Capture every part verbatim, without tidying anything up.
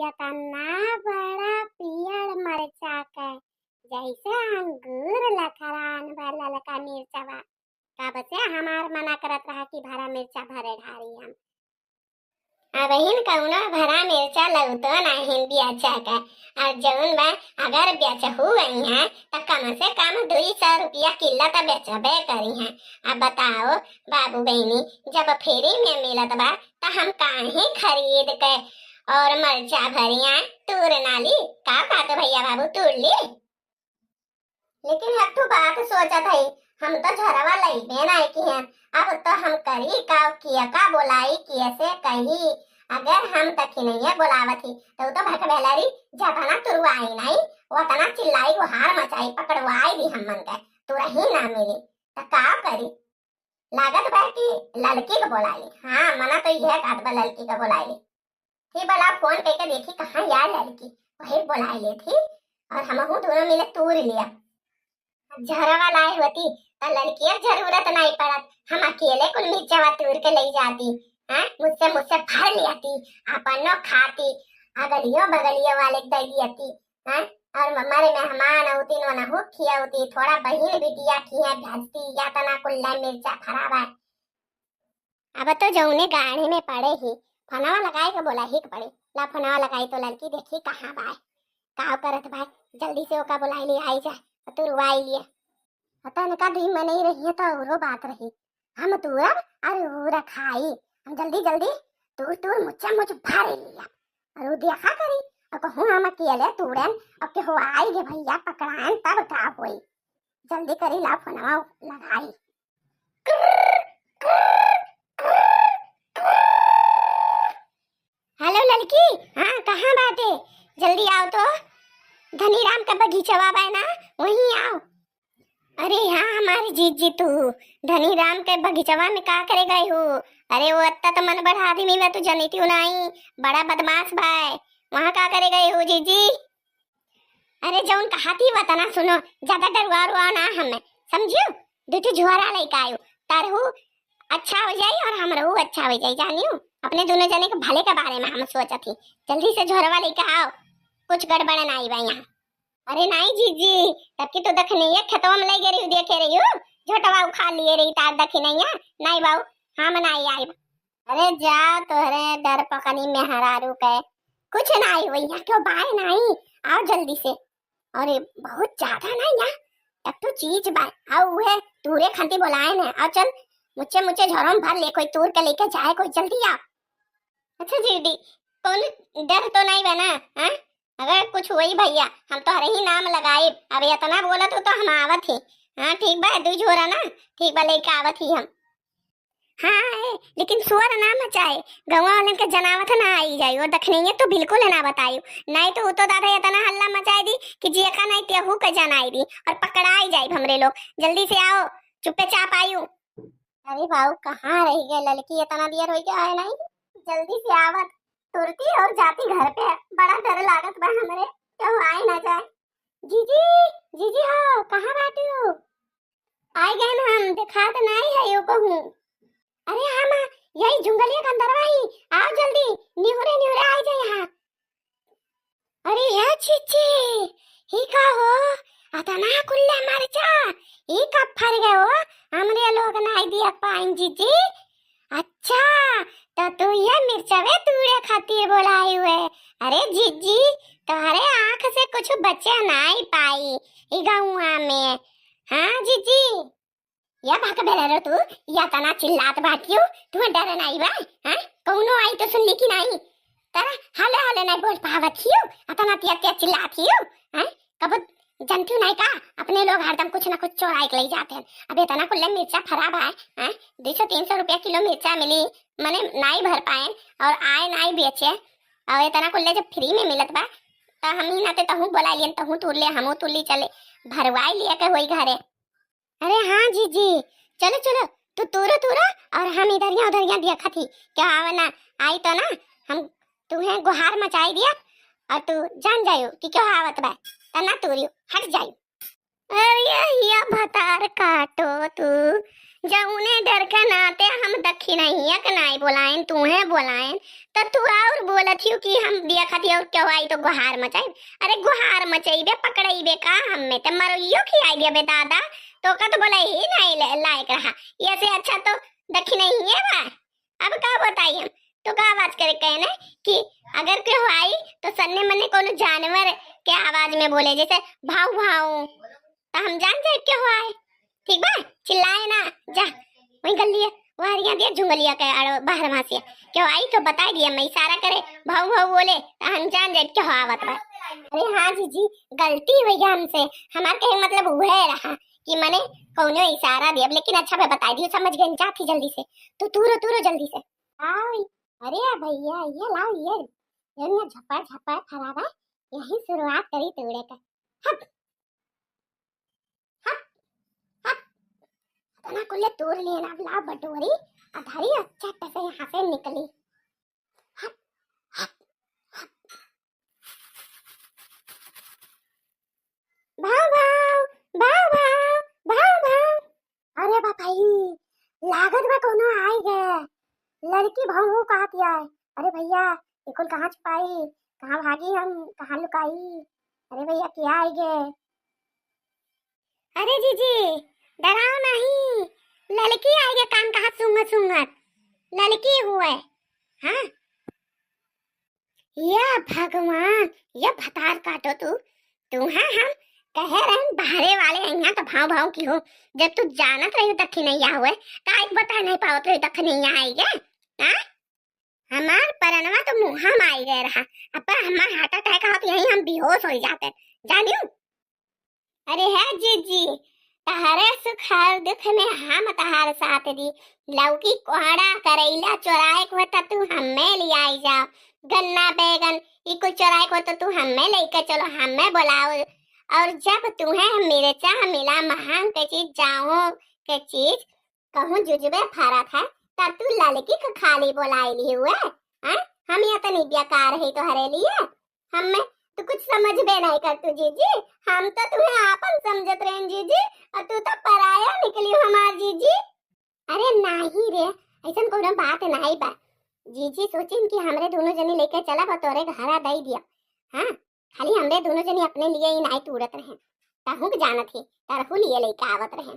इतना बड़ा पियर मरचा के, जैसे अंगूर लखरान बा ललका मिर्चवा। कब से हमार मना करत रहा कि भरा मिर्चा भरे ढारी हम। अबहिन कउनो भरा मिर्चा लउतो नाहिन बियाचा के। और जउन बा, अगर बियाचहू अइहैं, त कम से कम दुई सौ रुपया किलो त बेचबे करिहैं। अब बताओ बाबू बहिनी, जब फ्री में मिलत बा, त हम काहे खरीद के और मरचा भरिया तूर ना ली? का कहत भैया बाबू, तूर ली? लेकिन एक ठो बात सोचत हई, हम तो झरवा लइबे नाई किहे। अब तो हम करी का, किया का बोलाई, किया से कही? अगर हम दखिनैया बोलावत ही, तो तो भकबेलरी जतना तुरवाई नाई, वतना चिल्लाई, गुहार मचाई, पकड़वाई दी हमन के, तुरही ना मिली, त का करी? लागत बा कि ललकी के बोलाई ली। हाँ, मना तो यह कहत बा ललकी के बोलाई ली। ठीक बा, ला फोन कइके देखी कहाँ यार ललकी, वही बोलाई लेत ही और हमहू दोनों मिले तूर लिया। अब झरवा लाई होती त ललकिया जरूरत नाई पड़त, हम अकेले कुल मिर्चवा तूर के ले जाती। हाँ, मुझसे, मुझसे भर लियाती, अपनो खाती, अगलियो बगलियो वाले के दे दियाती। हाँ, और हमारे मेहमान होती, नोनहू खिया होती, थोड़ा बहिन बिटिया किहे भेजती, या तना कुल्ला मिर्चा खराब है। अब तो जौने गाड़ी में पड़े ही, फोनवा लगाए के बोला ही के पड़े। ला फोनवा लगाई तो ललकी देखी कहाँ बाय, का करत बाय, जल्दी से ओका बोलाई ले आई जाए, और तू रुआई लिए। और तनका दुई मनई रही है तो औरो बात रही, हम तूरब और ऊ रखाई, हम जल्दी जल्दी तूर तूर मुच्चा मुच भर लिया, और ऊ देखा करी, और कहूँ हम अकेले तूरेन, और केहू आई गे भैया पकड़ाएन तब का होई, जल्दी करी ला फोनवा लगाई। हेलो ललकी, हाँ कहाँ बाटे? जल्दी आओ तो, धनीराम का बगीचवा बा ना, वहीं आओ। अरे हाँ हमारी जीजी, तू धनीराम के बगीचवा में का करे गई हो? अरे वो अत्ता तो मन बढ़ा आदमी बा, तू जनिती हो नाई, बड़ा बदमाश बा। वहाँ का करे गई हो जीजी? अरे जौन कहा थी वतना सुनो, ज्यादा डरुआ रुआ ना हमें, समझियो? दू ठो झोरा लेके आयो, तारहू अच्छा हो जाई और हमरहू अच्छा हो जाई, जानियो? अपने दोनों जने के भले के बारे में हम सोचत ही। जल्दी से झोरवा लेके आओ, कुछ गड़बड़ नाई बा यहाँ। अरे नाई जीजी, तब की तो दखिनैया खेतवा में ले गई रही, देखे रही हो, झोटवा उखाड़ लिए रही तार दखिनैया। नाई बाऊ, हम नाई आइब। अरे जा तोहरे डर पकनी मेहरारू के, कुछ नाई होई, यहाँ क्यों बाय नाई, आओ जल्दी से। अरे बहुत ज्यादा ना यहाँ, एक तो चीज बा, आओ उहे तूरे खाती बोलाए ने, आओ चल, मुच्चे मुच्चे झोरम भर ले, कोई तूर के लेके जाए, कोई जल्दी आओ। अच्छा जीजी, कौन डर तो नहीं बा ना, हाँ? अगर कुछ होई भैया, हम तोहरे ही नाम लगाइब। अब इतना बोलत हो तो हम आवत ही। हाँ ठीक बा, दू झोरा ना, ठीक बा, लेके आवत ही हम। हाँ, ए, लेकिन शोर ना मचाए, गौवा वालन के जनावत ना आई जाई, और दखिनैया तो बिल्कुल ना बताई, नहीं तो उ तो दादा इतना हल्ला मचाई दी कि जियका नहीं तेहू के जनाई दी और पकड़ाई जाई हमरे लोग। जल्दी से आओ, चुप्पे चाप आयु। अरे बाऊ, कहाँ रह गए ललकी, इतना देर हो गया है नहीं, जल्दी से आवत, तुरती और जाती घर पे, बड़ा डर लागत बा हमरे, केहू आए ना जाए। जीजी, जीजी हो, कहाँ बाटू? आई गए हम, देखात नाई है यो कहूँ। अरे हम यही जंगलिया के अंदर आई, आओ जल्दी, निहुरे निहुरे आई जाए यहाँ। अरे ये छिच्ची, ही का हो? अतना कुल्ले मरचा, ही कब फर गए हो? हमरे लोग नाई दिया पाइन जीजी। अच्छा, तो तू ये मिर्चवे तूड़े खातिर बोलाई हुए। अरे जीजी, तोहरे आँख से कुछ बचे नाई पाई ई गौआ में। हाँ जीजी, या भकबेलरो तू, या तना चिल्लात बाटियो, तू डर नाई बा, हैं? कौनो आई तो सुन ली कि नाई? तरा हले हले नाई बोल पावत हियो, अतना तिया तिया चिल्लात हियो, हैं? कबो जनती नाई का, अपने लोग हरदम कुछ ना कुछ चोराई के ले जाते हैं। अब इतना कुल्ले मिर्चा फरा बा, हैं? दो सौ तीन सौ रुपया किलो मिर्चा मिली, मने नाई भर पाए और आए नाई बेचे, और इतना कुल्ले जब फ्री में मिलत बा, त हम ही नाते तहूँ बोला लियन, तहूँ तूर ले, हमहूँ तूर ली, चले भरवाई लिया के होई घरे। अरे हाँ जीजी, चलो चलो, तू तूरो तूरो और हम इधरिया उधरिया देखत ही, क्या आवे ना आई तो ना हम तुहें गुहार मचाई दिया और तू जान जायो कि क्यों आवत बा, त ना तूरियो, हट जायो। अरे या भतार काटो तू, जउने डर के नाते हम दखिनहिया के नाई बोलाएन, तुहे बोलाएन, त तू और बोलत हियो कि हम देखत ही और केहू आई तो गुहार मचाई। अरे गुहार मचइबे, पकड़इबे का हमें? त मरोइयो खियाई देबे दादा, तोका तो बोलइ ही नाई ले-, लायक रहा। ये से अच्छा तो दखिनहिया बा। अब का बताई हम? तो का आवाज करे कहने कि अगर केहू आई तो सन्ने मन्ने कोनो जानवर के आवाज में बोले, जैसे भाऊ भाऊ, तो हम जान जाए केहू आए। ठीक बा, चिल्लाए ना, जा वही गलिया, वहरिया दिया झुंगलिया के आड़ो बाहर वहां से केहू आई तो बताई दिया, मैं इशारा करे भाऊ भाऊ बोले तो हम जान जाए केहू आवत बा। अरे हाँ जीजी, गलती हुई हमसे, हमार कहे मतलब उहे रहा कि मने कौनो इशारा दिया, लेकिन अच्छा मैं बताई दियो, समझ गए, जाती जल्दी से, तू तूरो तूरो जल्दी से। आई, अरे भैया, ये लाओ, ये, ये ना झपड़ झपड़ फरा बा, यही शुरुआत करी तूड़े का। हप, हप, हप। इतना कुल्ले तोड़ लिए ना, अब लाओ बटोरी, अधरी अच्छा से यहाँ से निकली। हप, हप, हप। भाव, भाव, भाव, भाव, भाव, भाव। अरे बापाई, लागत बा कोनो आई गए। लड़की भाव कहत है। अरे भैया, ये कुल कहाँ छुपाई? कहाँ भागी हम? कहाँ लुकाई? अरे भैया, क्या आई गए? अरे जीजी, डराओ नहीं, लड़की आई गए, कान कहाँ सूंघत सूंघत। लड़की हुए। हाँ, या भगवान, या भतार काटो तू। तू, हाँ, हम कहे रहन बाहरे वाले यहाँ तो भाव भाव की हो। जब तू जानत रही दखिनैया हुए, काहे के बता नहीं पावत रही दखिनैया आई गे? हाँ? हमार परनवा तो मुँहा में आई गए रहा। अब हमार heart attack होत यहीं हम बेहोश हो जाते। जानियो? अरे है जीजी, तहरे सुख और दुख में हम तहार साथ दी। लौकी, कोहड़ा, करैला चोराए के होता तू हमें ले आई जाओ। गन्ना, बैगन, ई कुल चोराए के होता तू हमें लेके चलो, हमें बुलाओ। और जब तुम्हें मिर्चा मिला, महंग के चीज, जाओ के चीज, कहूँ जुजबे फरत है, तब तू ललकी के खाली बोलाई ली हुए? हैं? हम इतनी बेकार है तोहरे लिए? हमें तू कुछ समझबे नहीं कर तू जीजी, हम तो तुम्हें आपन समझत रहेन जीजी, और तू तो पराया निकली हमार जीजी। अरे नाही रे, ऐसन कोनो बात नाही बा। जीजी सोचिन कि हमरे दोनों जनी लेके चलब और तोरे घरा दई दिया। हाँ, खाली हमरे दोनों जनी अपने लिए ही नाही तूड़त रहेन, तहूँ के जानत ही, तरहू लिए लेके आवत रहेन।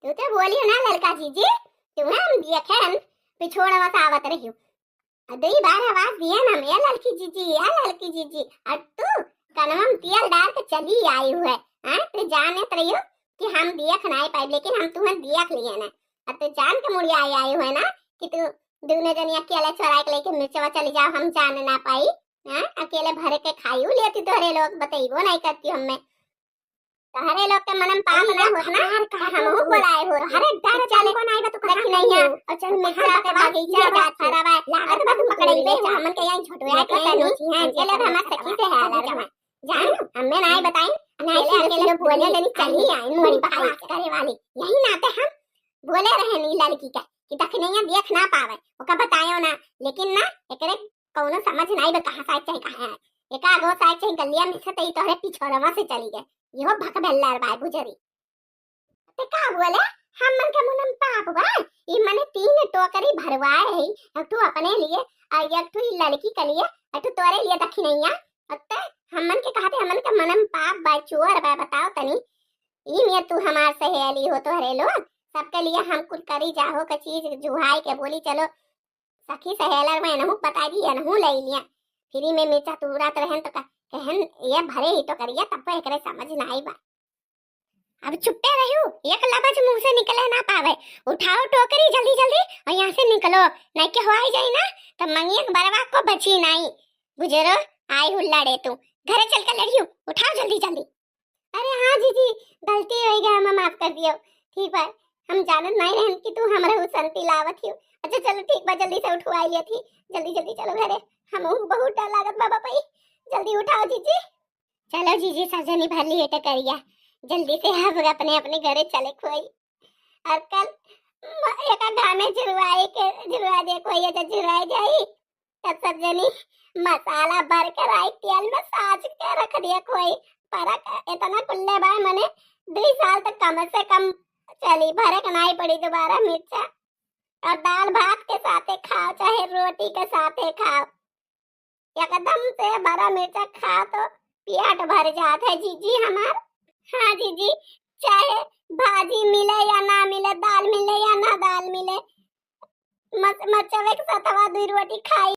तू तो बोलियो ना ललका जीजी, तुम्हें हम देखेन पिछोड़वा से आवत रहियो। आ दुई बार आवाज दिए ना, "ए ललकी जीजी, ए ललकी जीजी," और तू कनवा में तेल डाल के चली आई हुए। हाँ, तू जानत रहियो कि हम देख नहीं पाए, लेकिन हम तुम्हें देख लिए ना। और तू जान के मुड़िया आई, आई हुए ना कि तू दोनों जनी अकेले चोराए के लेके मिर्चवा चली जाओ, हम जान ना पाई। हाँ, अकेले भर के खाई लेती, तोहरे लोग बतैबो नहीं करती हमें। तहरे लोग के मनम पाप ना होत ना, तो हमहू बोलाए होत। अरे डर चले को नाही बा, तू कहाँ नहीं है। और चल मिर्चा के बगीचा जात हरवा, लागत बा तू पकड़ई ले, हमन के यहीं छोटुआ के तनी हैं, जेले हमार सखी से है लड़वा। जान, हमें नाही बताई, नाही अकेले अकेले बोले जनी चली आई, मोरी बकवास करे वाली। यही नाते हम बोले रहे नी लड़की के कि दखिनैया देख ना पावे, ओका बतायो ना, लेकिन ना एकरे कौनो समझ नाही बा कहाँ साइड चाहे कहाँ है। एका गो साइड चाहे गलिया में से तई तोहरे पिछोरवा से चली गए। इहो भकभेल्लर बाय बुजरी। ते का बोले? हमन के मुनम पाप बा? ई मने तीन टोकरी भरवाए है, एक ठू अपने लिए, आ एक ठू ई लड़की के लिए, एक ठू तोरे लिए दखिनैया। अत्ते हमन के कहते, हमन के मनम पाप बा, चोर बा, बताओ तनी। ई में तू हमार सहेली हो तोहरे लोग, सबके लिए हम कुल करी जाहो के चीज जुहाई के बोली, चलो सखी सहेलर में एनहू बता दी, एनहू ले लिया। फ्री में मिर्चा तूड़त रहन तो का-, कहन ये भरे ही तो करिया, तब एकरे समझ ना आई बा। अब चुप्पे रहू, एक लबज मुंह से निकले ना पावे। उठाओ टोकरी जल्दी जल्दी और यहाँ से निकलो, नहीं के हो आई जाई ना, तब मंगिया के बरवा को बची नहीं। बुजरो, आई हूँ लड़े तू, घरे चल के लड़ियो, उठाओ जल्दी जल्दी। अरे हाँ जीजी, गलती हो गया, हमें माफ कर दियो। ठीक बा, हम जानत नहीं रहन कि तू हमरा उ संती लावत हियो। अच्छा चलो ठीक बा, जल्दी से उठवाई लिया थी, जल्दी जल्दी चलो घरे, हम बहुत डर लागत बा बापा, जल्दी उठाओ जीजी। चलो जीजी, सब जनी भर लिए टकरिया, जल्दी से हम अपने अपने घरे चले खोई। और कल म-, एका घामे झुरवाए के, झुरवा दे कोई, अच्छा झुरवाए जाई। तब सब जनी मसाला भर के राई तेल में साज के रख दिया कोई। फरक इतना कुल्ले बाय, मने दुई साल तक कम से कम चली, भरे के नाई पड़ी दोबारा मिर्चा। और दाल भात के साथे खाओ, चाहे रोटी के साथे खाओ, एकदम से भरा मिर्चा खाओ तो पेट भर जात है जीजी हमार। हाँ जीजी, चाहे भाजी मिले या ना मिले, दाल मिले या ना दाल मिले, मच-, मचवे के सतवा दुई रोटी खाई।